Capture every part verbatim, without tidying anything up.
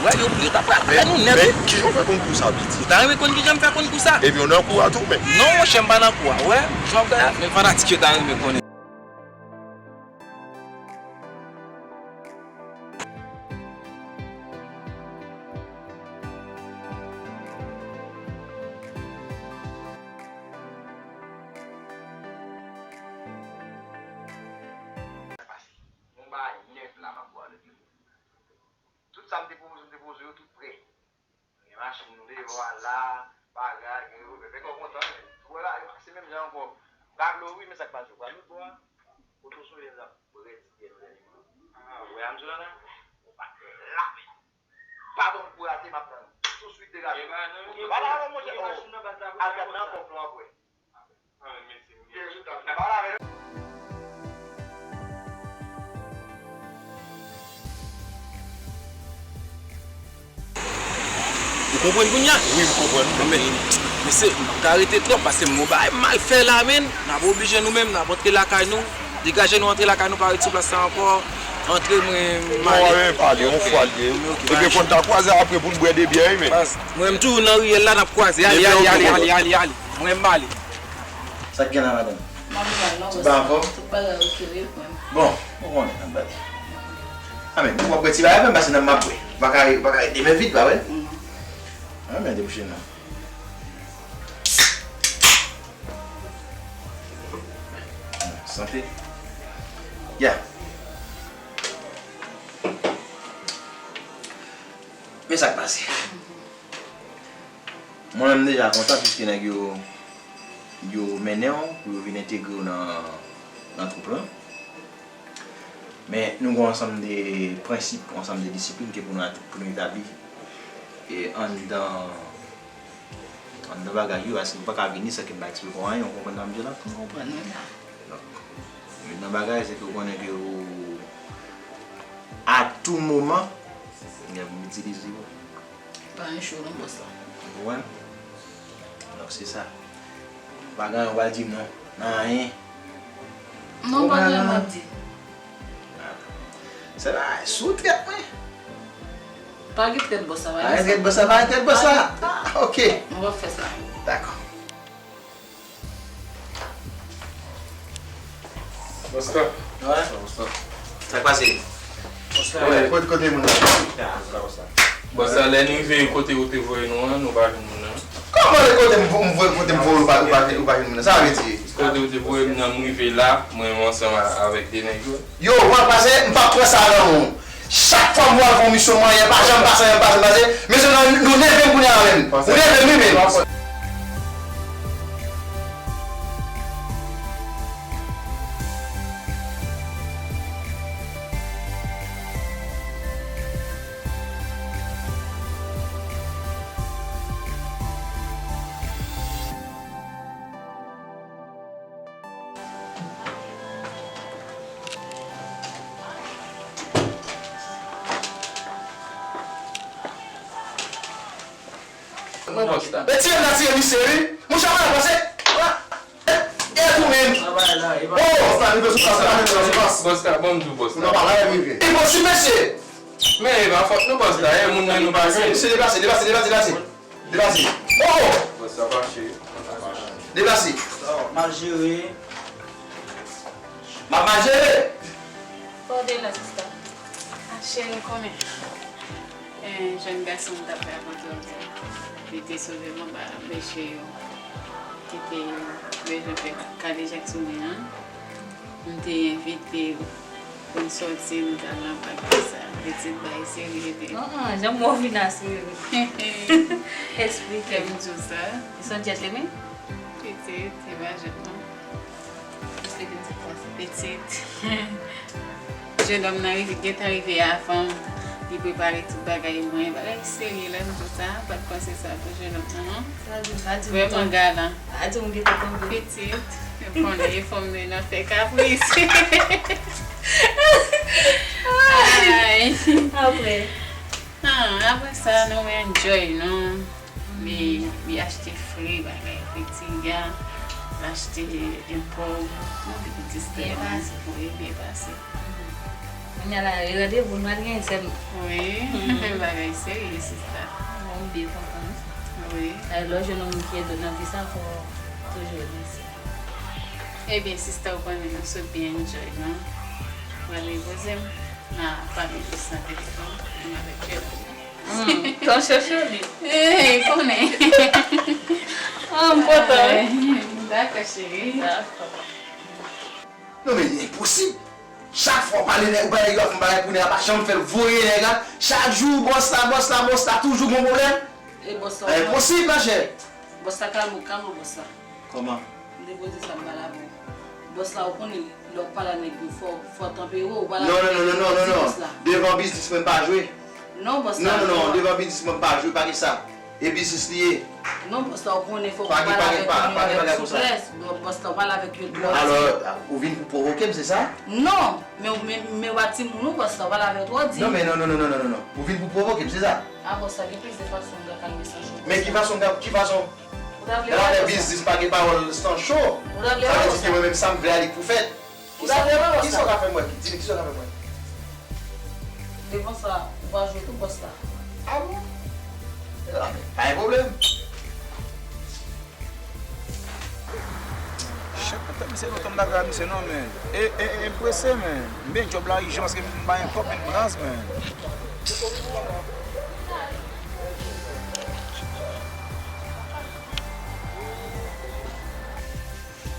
Wè, yo, yo ta pral fè nou nèt. Men, kijan w fè konn kou sa, piti? Ou ta renmen konn kijan m fè konn kou sa? Epi w nan kou a tou, men. Non, monchè, m pa nan kou a. Wè, jan w gade, men fanatik yo ta renmen konnen. Tout sa m te pwopoze, m te pwoze yo, tout prè. Gen machin nou devwa la, bagay, gen revè. Fè kò kontan, men. Ou wè la, se menm jan ankò. Pablo, wi, men sa k pase. Pablo, bò a, kote w sonnen l la, rèd, rèd, rèd. Ah, ou wè a m di w la, la? Ou pa t la, men. Pa ban m kou rate, m ap tann ou. Touswit degaje. Gen bagay nan men yo. Pa la, non, monchè. Gen machin nan baz la, al gad nan kòf lan apre. Ou konprann kounye a? Wi, m konprann. Men, mesye, m pa ka rete twòp paske m gon bagay m al fè la, men. N ap oblije nou menm, n ap antre lakay nou. Degaje nou antre lakay nou, pa ret sou plas la ankò. Antre, mwen, m ale. Non, pale, yon fwa l ye. Ebyen, fò n ta kwaze apre pou n bwè de byè, wi, men. Baz, mwen, m toujou nan riyèl la, n ap kwaze. Ale, ale, ale, ale, ale, ale. Mwen, m ale. Sa k gen la, madanm? M ap mal, non, bòs. Tout bagay oke, wi, frè m. Bon, ou konnen, n ap gade. A, men, ou p ap bwè ti bagay, menm, pase nan m ap bwè. Ou pa ka, ou pa ka rete men vid, pa vre? A, men, debouche non. Sante. Ya. Men sa k pase. Mwen menm deja kontan piske nèg yo, yo mennen w pou yo vin entegre w nan, nan twoup lan. Men nou gen yon ansanm de prensip, yon ansanm de disiplin ke pou nou, pou nou etabli e anndan, anndan bagay yo, paske ou pa ka vini san ke m pa eksplike w anyen, ou konprann sa m di w la? M konprann, wi. Donk, youn nan bagay, se ke ou konnen ke ou, a tou moman, gen pou m itilize w. Pa gen cho non, bòs la. Ou konprann? Donk, se sa. Pa gen anyen ou pral di m non. Nan anyen. Non, pa gen anyen m ap di. Se la, sou tèt mwen. Pa gen tèt bòs la, pa gen tèt bòs la, pa gen tèt bòs la. Ah, ok. Nou p ap fè sa. Dakò. Bòs la. Wè. Bòs la. Sa k pase? Bòs la. Wè, kote, kote moun nan? Bòs la, bòs la. Bòs la, lè n rive kote ou te voye nou an, nou pa jwenn moun nan. Kòman lè kote m vo-, m voye, kote m voye ou pa, ou pa, ou pa jwenn moun nan? Sa vle di? Kote ou te voye m nan, m rive la, mwen menm ansanm a-, avèk de nèg yo. Yo, w ap pase, m p ap pran sa nan men w. Chak fwa m pral fè yon misyon, mwen, anyen pa janm pase, anyen pa janm pase. Mesye, nou, nou nève m kounye a menm. Nou nève m, wi, menm. Mwen bòs la. E tire m nan tire misye, wi. Monchè, mwen pase. E, e, e, tou menm. Oh, bòs la, rive sou plas la, rive sou plas. Bòs la, ban m di w, bòs la. Non, pa la, rive. Enposib, mesye. Men, e pa fòt nou, bòs la. E moun nan nou pa jwenn. Mesye, deplase, deplase, deplase, deplase. Deplase. Oh! Bòs la fache. Deplase. M ap jere. M ap mal jere. Pardon, sista. Ah, cheri, konnen. Eh, jèn gason m t ap rakonte w, li te sove m anba mesye yo ki te bezwen fè kadejak sou mwen an. M te envite l pou n sòti, nou t al nan pak konsa. Pitit, bagay serye te. Ah, ah, jan mwen vin asire. Eksplike m. Kè m di w sa. Li se yon gentleman? Pitit, se pa jèt non. Eksplike m sa k pase. Pitit. Jennonm nan rive, gentan rive avan m. Li prepare tout bagay mwen. Bagay serye, lè m di w sa, pa t panse sa pou jennonm nan, non. Sa di, pa di m vrèman galan. Pa di m gentan tonbe. Pitit, ou konnen, e fanm nou nan fè kapris. Ay. Apre? Ah, apre sa, nou enjoy, non. Li, li achte fre bagay fritiya, li achte enpòv, nou te pou distè. Byen pase. Wi, byen pase. Kounye a la, e randevou nou al genyen sèm. Wi, bagay serye, sista. Mwen byen kontan. Wi. Lè w jwenn yon moun ki ede w nan vi sa, fò w toujou remèsye. Ebyen, sista, ou konnen nou sot byen enjoy, non? Pral repoze m, m a pale jis nan telefòn, menm avèk Jerome. Hmm, ton chouchou li. Ey, konnen. Ah, m kontan, wi. Dakò, cheri. Dakò. Non, men, enposib. Chak fwa w pale nèg, ou bay nèg yo fè yon bagay pou nèg la pa janm fè l, voye nèg la. Chak jou, bòs la, bòs la, bòs la, toujou gon pwoblèm. E bòs la, enposib, machè. Bòs la, kalme w, kalme w, bòs la. Kòman? M te poze sa m pale avè w. Bòs la, ou konnen, lè w pale a nèg yo, fò, fò w tanpere w, ou pale avè nèg yo, fò w di bòs la. Non, non, non, non, non, non. Devan biznis mwen, m pa jwe. Non, bòs la, non, non, non, devan biznis mwen, m pa jwe, pa gen sa. E biznis li ye. Non, bòs la, ou konnen, fò w pale avèk yo, souplès. Bò-, bòs la, ou pale avèk yo, ou di. Alò, ou vin pou pwovoke m, se sa? Non, men, men, men w pa timoun ou, bòs la, ou pale avèk yo, ou di. Non, men non, non, non. Ou vin pou pwovoke m, se sa? Ah, bòs la, gen plizyè fason m ka kalme san cho. Men ki fason, ki fason? Ou ta vle wè, bòs la? Nan afè biznis, pa gen pawòl san cho. Ou ta vle wè, bòs la? Sa vle di ke mwen menm, sa m vle a, li k pou fèt. Ou ta vle wè, bòs la? Kisa w ka fè m wè? Di m, kisa w ka fè m wè? Devan sa, ou pa jwe tou, bòs la. Ah bon? Pa gen pwoblèm. Chat, tèt misye lontan m pa ka misye non, men. E, e, e, m prese, men. M gen djòb la, ijan, paske m pa gen kòb, men m raz, men.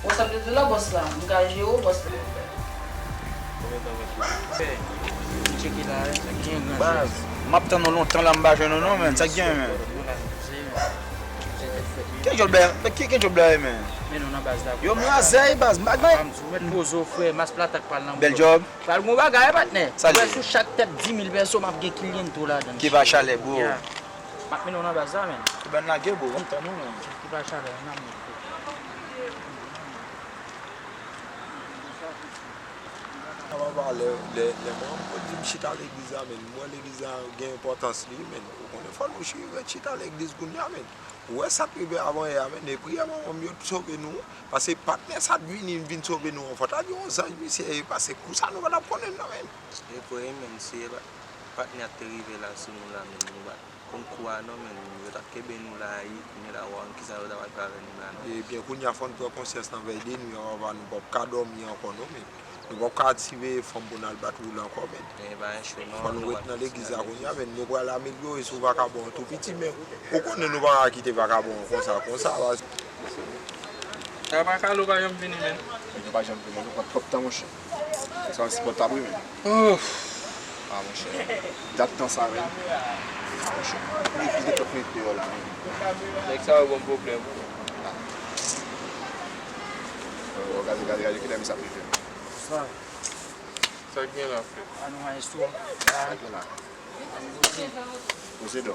Bon, sa m te di w la, bòs la, m ka jere w, bòs la. Konbyen tan w mete? Fè, m tcheke la, sa k gen, gran sè. Baz, m ap tann ou lontan la, m pa jwenn ou non, men. Sa k gen, men? Ki djòb la, ki, ki djòb la, men? Men nou nan baz la. Yo, m razè, baz, m pa gen. M di w, mèt poze w, frè, mas plata k pral nan bèl djòb. Pral gon bagay, patnè. Sa l ye? Wè, sou chak tèt di mil pèso, m ap gen kliyanto ladan l. Ki pa chalè, bro. Ya. M ap mennen w nan baz la, men. Ki bann lage, bro, m tann ou, men. Ki pa chalè, nan men. Sa va ba lè, lè, lè mwen, mwen di m chita legliz la, men. M wè legliz la gen enpòtans li, men. Ou konnen fò nou chi-, ret chita legliz kounye a, men. Ou wè sa k rive avan yè a, men. E priyè manman m yo t sove nou. Paske patnè sa t vini, vin sove nou an. Fò ta di yon zanj misye ye, paske kou sa nou pa t ap konnen l non, men. E vre, men, si e pa, patnè a t te rive la sou nou la, men, nou pa t konn kou a non, men, yo t ap kenbe nou la, e kounye la, w a wè kisa yo t ap fè avè nou la, non. Ebyen, kounye a fò n pran konsyans nan vèy de nwi an, anvan nou p ap ka dòmi ankò non, men. Nou p ap ka siveye fanm pou n al bat woule ankò, men. Fò nou ret nan legliz la kounye a, men. Nou pral amelyore sou vakabon an tou piti, men ou konnen nou pa ka kite vakabon an konsa, konsa. Sa pa kale, ou pa janm vini, men. Ou pa janm vini, nou pran twòp tan, monchè. Sa ensipòtab, wi, men. Ouf. Ah, monchè. Dat tan sa, men. Ah, monchè. Li plis de trant minit deyò la, men. Nèg sa yo gon pwoblèm. Ah. Oh, gade, gade, gade, kilè misye ap rive. Sa. Sa k gen la, frè? Sa k gen la? Poze dò.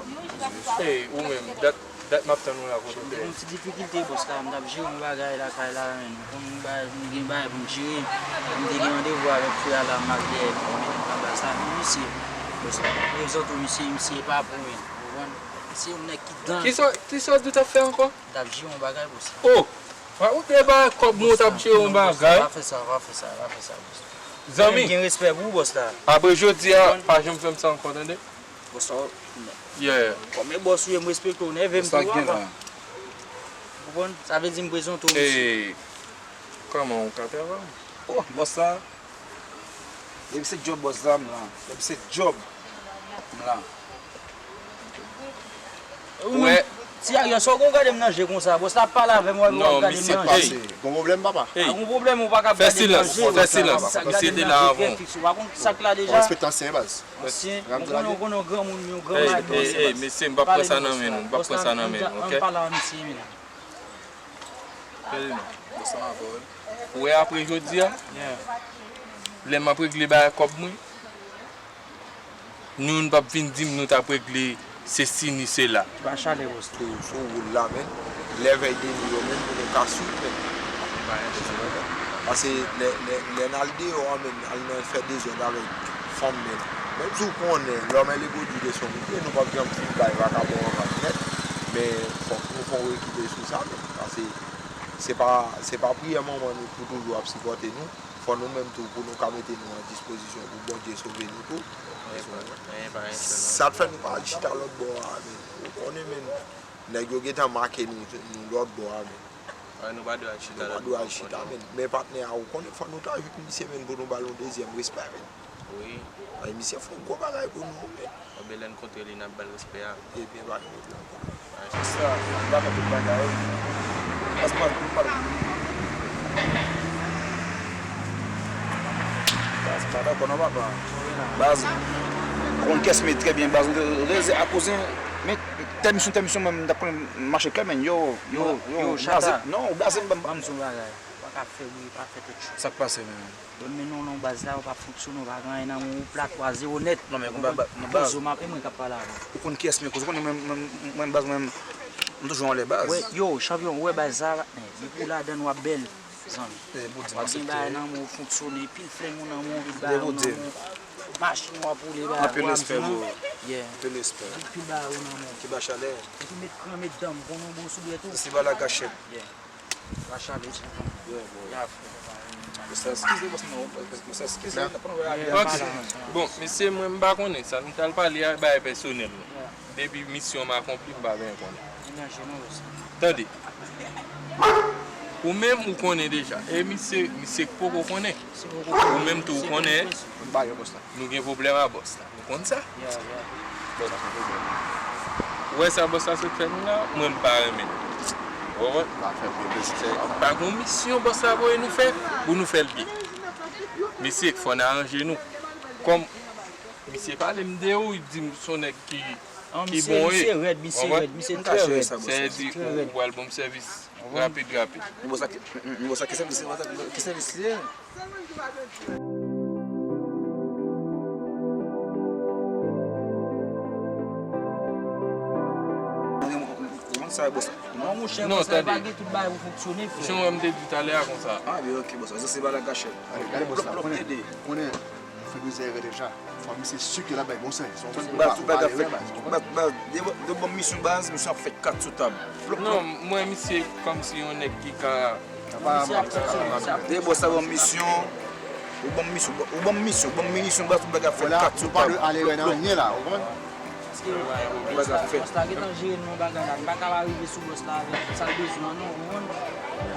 Ey, ou menm, dat, dat m ap tann ou la, kote w te ye? M te gen yon ti difikilte, bòs la, m t ap jere yon bagay lakay la, men. Ou konn m bay, m gen bagay pou m jere. M te gen randevou avèk frè a la, m al dèyè li, m mennen l nan baz la, men misye, bòs la, m prezante w misye, misye pa pou men, ou konprann? Misye yon nèg ki danjere. Kisa, kisa w di w t ap fè ankò? M t ap jere yon bagay, bòs la. Oh! Ou te bay kòb mwen, w t ap jere yon bagay. Pa fè sa, pa fè sa, pa fè sa, bòs. Zanmi. Mwen gen respè pou ou, bòs la. Apre jodi a, pa janm fè m sa ankò, tande? Bòs la, yeah. Kòm e bòs ou ye, m respekte w, nève m tou, papa. Ou konprann? Sa vle di m prezante w, mesye. Kòman ou ka travay? Oh, bòs la. Depi se djòb bòs la, m la. Depi se djòb, m la. Ou menm, ti Ariel, sa w gon gade m nan je konsa? Bòs la ap pale avè m, w ap gade m nan je. Gon pwoblèm, papa? Pa gon pwoblèm, ou pa ka ap gade m nan je. Fè silans, fè silans. Misye te la avan w. Ou pa konn sa k la deja? Ou respekte ansyen, baz. Ansyen, ou konnen, ou konnen yon granmoun, yon gran madanm. Ey, ey, mesye, m p ap pran sa nan men nou, m p ap pran sa nan men nou, oke? Ann pale a misye, men. Ou wè apre jodi a, lè m ap regle bagay kòb mwen, nou youn p ap vin di m nou t ap regle sesi ni sela. Ba chalè, bòs. Sou, sou woul la, men. Lè vèy de nwi yo, men, pou nou ka swiv, men. Paske lè, lè, lè n al deyò a, men, al nan fè dezòd avèk fanm, men. Menm si w konnen, l'homme est le produit de son milieu, nou p ap janm fin bay vakabon an vag nèt, men fòk nou fè yon rekile sou sa, men. Paske se pa, se pa priyè manman nou pou toujou ap sipòte nou. Fò nou menm tou, pou nou ka mete nou an dispozisyon pou Bondye sove nou tou. Sa t fè nou pa al chita lòt bò a, men. Ou konnen, men. Nèg yo gentan make nou, nou lòt bò a, men. Wi, nou pa dwe al chita lòt bò a, men. Men patnè a, ou konnen, fò nou ta jwenn misye, men, pou nou ba l yon dezyèm respè, men. Wi. Ay, misye fè yon gwo bagay pou nou, men. Bon, ben, lè n kontre li, n ap ba l respè a. Ebyen, pa gen pwoblèm. Sa, m pa fè tout bagay. Paske m pa, m pa. Baz, m pa dakò non, papa. Baz, ou konn kès mwen trè byen, baz. Reze a kouzen, men tèl misyon, tèl misyon, mwen, m t ap konn mache klè, men yo, yo, yo, yo, blaze. Non, ou blaze m. Ban m di w yon bagay. Ou pa ka fè bri, pa fè tèt cho. Sa k pase, men? Bon, men non, non, baz la, ou pa fonksyone, ou pa gen anyen nan men w, ou plat, ou a zewo nèt. Non, men konpa, non, baz. Poze w, m ap, e mwen k ap pale avè w. Ou konn kiyès mwen koze, ou konnen mwen, mwen, mwen, baz, mwen, m toujou anlè, baz. Wè, yo, chanpyon, ou wè baz sa, patnè. Depi w ladan l, w ap bèl, zanmi. W ap gen bagay nan men w, fonksyone, pil flèng ou nan men w, pil bagay ou nan men w. Machin w ap woule, bagay ou ap jwenn. Anpil respè, bro. Yeah. Anpil respè. Pil bagay ou nan men w. Kiba chalè. Epi met kran, met dan, m konnen w bon soulye tou. Se pa la gachèt. Yeah. Mwen sa eskize, bòs, non, mwen sa eskize, n ap pran wè ale. Ok. Bon, mesye, mwen m pa konnen sa. Nou t al pale a bagay pèsonèl nou. Depi misyon m akonpli, m pa bezwen konnen. Tande. Ou menm, ou konnen deja. E misye, misye k poko konnen. Ou menm tou, ou konnen. Nou gen pwoblèm a bòs la. Ou konn sa? Ou wè sa bòs la sot fè nou la? Mwen, m pa renmen l. Ou konprann? Pa gon misyon bòs la voye nou fè pou nou fè l byen. Mesye, fò n aranje nou. Kòm misye pale m de ou, li di m se yon nèg ki, ki bon ye. Misye rèd, misye rèd, misye trè rèd. Sa vle di ou pral ban m sèvis rapid, rapid. Bon, sa ki, bon, sa ki sèvis, ki sèvis li ye? Ou konn sa, bòs. Non, monchè, bòs la pa gen tout bagay pou fonksyone, frè. Jan w wè m te di talè a konsa. Ah, byen, ok, bòs. Sa se pa la gachèt. Gade bòs la, konnen, konnen, nou fè plizyè erè deja. Fò misye si ke l ap bay bon sèvis. Baz, tout bagay ap fèt. Baz, baz, de, de bon misyon, baz, misyon ap fèt kat sou tab. Non, mwen, misye kòmsi yon nèg ki ka Dèyè bòs la ban m misyon. Ou ban m misyon, ou ban m misyon, ou ban m minisyon, baz, tout bagay ap fèt kat sou tab. Ou pa dwe ale wè nan anyen la, ou konprann? Paske bòs la gentan jere nou nan bagay la. M pa ka pa rive sou bòs la avèk sa l bezwen an non, ou konprann?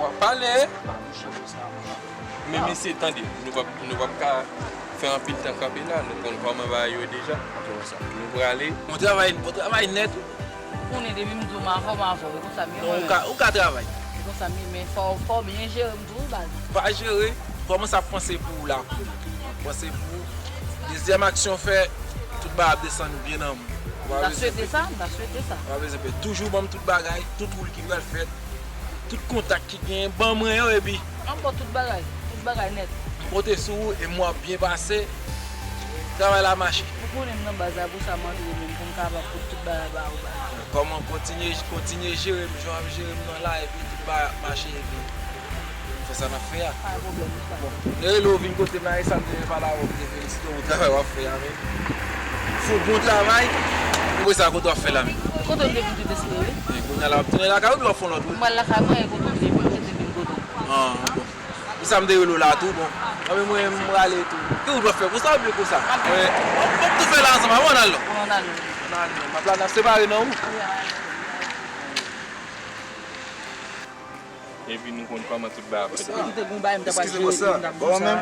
W ap pale. Pa bouche bòs la. Men mesye, tande, nou p ap, nou p ap ka fè anpil tan kanpe la, nou konn kòman bagay yo ye deja. Nou prale. Bon travay, bon travay nèt. Ou konnen depi m di w m avè w, m avè w. E konsa m ye mwen menm. Non, ou ka, ou ka travay. E konsa m ye, men fò, fò w byen jere m tou wi baz. Pa jere, kòmanse ap panse pou ou la kounye a. Panse pou ou. Dezyèm aksyon fè, tout bagay ap desann byen nan men w. M ta swete sa, m ta swete sa. Ou pa bezwen pè. Toujou ban m tout bagay, tout woul ki pral fèt, tout kontak ki genyen, ban mwen yo epi. An bon, tout bagay, tout bagay nèt. M konte sou ou e mwa ap byen pase. Travay la mache. Ou konnen m nan baz la, pou sa m antre, men m konn kapab pot tout bagay ba ou baz. Kòman kontinye, kontinye jere m jan w ap jere m nan la, epi tout bagay ap mache, epi fè sa n ap fè a. Pa gen pwoblèm, baz. Bon, m te rele w vin kote m la, e sa m te vin pale avè w, m te felisite w pou travay w ap fè a, men. Fè yon bon travay. Ou wè sa kote w ap fè la, men. Kote m te vin tou deside, wi. Men kounye a la, w ap tounen lakay ou, ou ap fè yon lòt wout? M pral lakay mwen, e kote m te vin, m te vin kote w. Ah, bon. Pou sa m te rele w la tou, bon. Anben mwen, m prale tou. Ki wout w ap fè? Konsa oubyen konsa? Mwen, w ap, w ap tou fè la ansanm avè w, ann al non. Ann al non. Ann al non. M ap la, n ap separe nan wout. Epi nou konn kòman tout bagay ap fèt. Eskize bòs la. Bon, menm,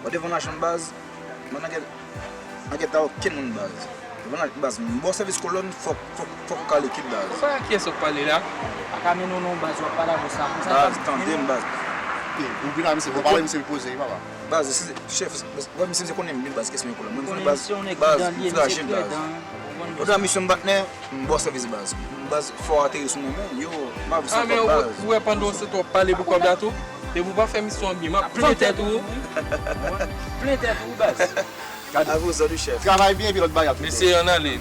w devan lajan baz, mwen nan gen Anket a okenn moun baz. Ou konprann baz, m ba w sèvis kolòn, fòk, fòk, fòk ou kale kit baz. Ou pa kiyès w ap pale la? Pa ka mennen w non baz, w ap pale a bòs la konsa. Baz, tande m baz. Ou vin a misye, ou pale misye poze wi papa. Baz, si se chèf, wè misye, misye konnen m byen baz, kiyès mwen ye kolòn. Mwen m konnen baz, baz, m fraje baz. Ou nan misyon m patnè, m ba w sèvis baz. Baz, fò w ateri sou mwen menm, yo, m ap sa kòb baz. Ou wè pandan w se tou w ap pale pou kòb la tou? Depi w pa fè misyon an byen, m ap plen tèt ou. Plen tèt ou baz. Gade. Travay byen epi lòt bagay ap vini. Mesye, ann ale.